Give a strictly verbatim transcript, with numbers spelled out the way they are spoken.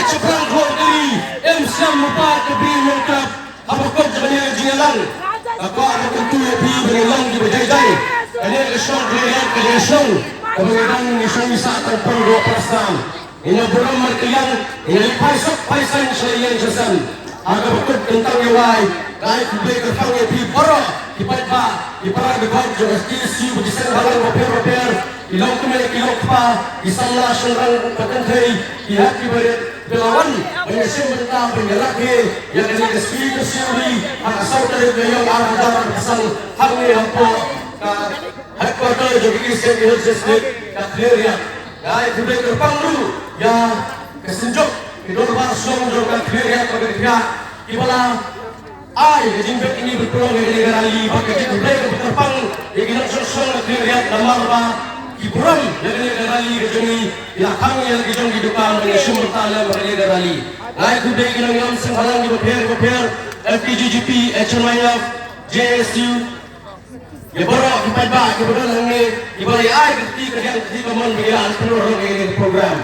Shaphrang khor kali, em siam lypa ka bri nongkap, haba kut jong kane ka jingïalang. Ka kwah ka kyntu ïa phi ba ngin long kiba jai jai. Kane ka shnong Khliehriat ka dei ka shnong kaba ngi don ngi shong ngi sah tang pon ruh para snam. Ngi ïa burom markylliang, ngi ïa leit phai sok phai saiñ sha ïing sha sem. Ha kaba kut kyntang ïa wai, nga ai khublei kyrpang ïa phi baroh ki paidbah, ki para dkhot jong ka K S U, ki seng bhalang bapher bapher, ki longkmie ki longkpa, ki samla shynrang ka kynthei, ki hep ki barit, ba la wan ban ïashim bynta, ban ïarakhe ïa kane ka sngi ka sngi ha ka saw tarik ka ïong ar hajar arphew san, hangne hapoh ka headquarter jong ka East Jaintia Hills District ka Khliehriat. Nga ai khublei kyrpang ruh ïa ka synjuk ki dorbar shnong jong ka Khliehriat bad ka Dkhiah kiba la ai ka jingbit kine ba pynlong ïa kane ka rally bad ka jingkhublei kaba kyrpang ïa ki nongshong shnong ka Khliehriat namar ba ki burom ïa kane ka rally ka jong ngi, ki la khang ïa la ki jong ki dukan ban ïashim bynta lem ha kane ka rally. Nga ai khublei ki nongïalam seng bhalang kiba pher kiba pher, F K J G P, H N Y F, J S U, ïa baroh ki paidbah kiba don hangne kiba la ïa ai ka kti ka diang ka kti ka mon ba ngi la pynlong ïa kane ka program.